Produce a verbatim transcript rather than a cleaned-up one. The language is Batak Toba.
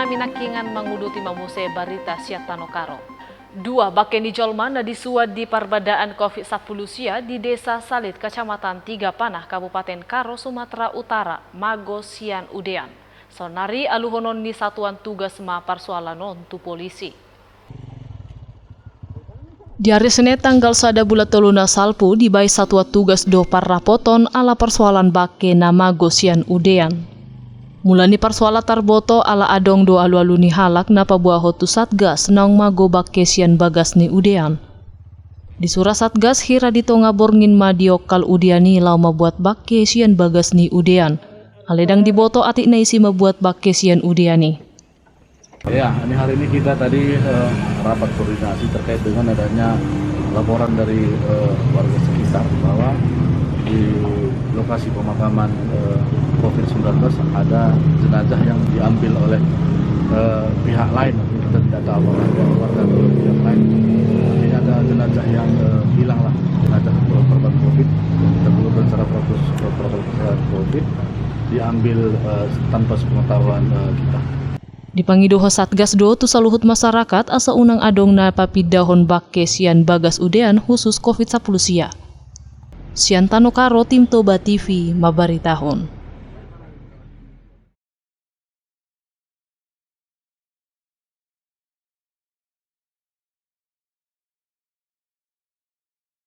Minangkingan manguduti ma muse barita sian Tano Karo. Dua bangke ni jolma na disuan di parbadaan covid sampulu sia di Desa Salit, Kecamatan Tiga Panah, Kabupaten Karo, Sumatera Utara, mago sian udean. Saonnari aluhonon ni satuan tugas ma parsoalan on tu polisi. Di ari Senin tanggal sada bulan tolu na salpu dibaen satuan tugas do parrapoton ala parsoalan bangke na mago sian udean. Mula ni parsoalan tarboto ala adong do alualu ni halak na paboahon tu Satgas naung mago bangke sian bagas ni udean. Disura Satgas hira di tonga borngin ma diokkal udean i laho mambuat bangke sian bagas ni udean. Alai ndang diboto atik na ise mambuat bangke sian udean i. Ya, ini hari ini kita tadi, eh, rapat koordinasi terkait dengan adanya laporan dari, eh, warga sekitar bahwa di lokasi pemakaman, eh, covid sembilan belas ada jenazah yang diambil oleh, eh, pihak lain. Kita tidak tahu apakah itu warga atau pihak lain. Artinya ada jenazah yang, eh, hilang lah, jenazah korban covid. Kita belum secara proses, proses covid diambil, eh, tanpa sepengetahuan, eh, kita. Dipangido Satgas do tu saluhut masyarakat asa unang adong na papindahon bangke sian bagas udean khusus covid sampulu sia. Sian Tano Karo, Tim Toba T V mambaritahon.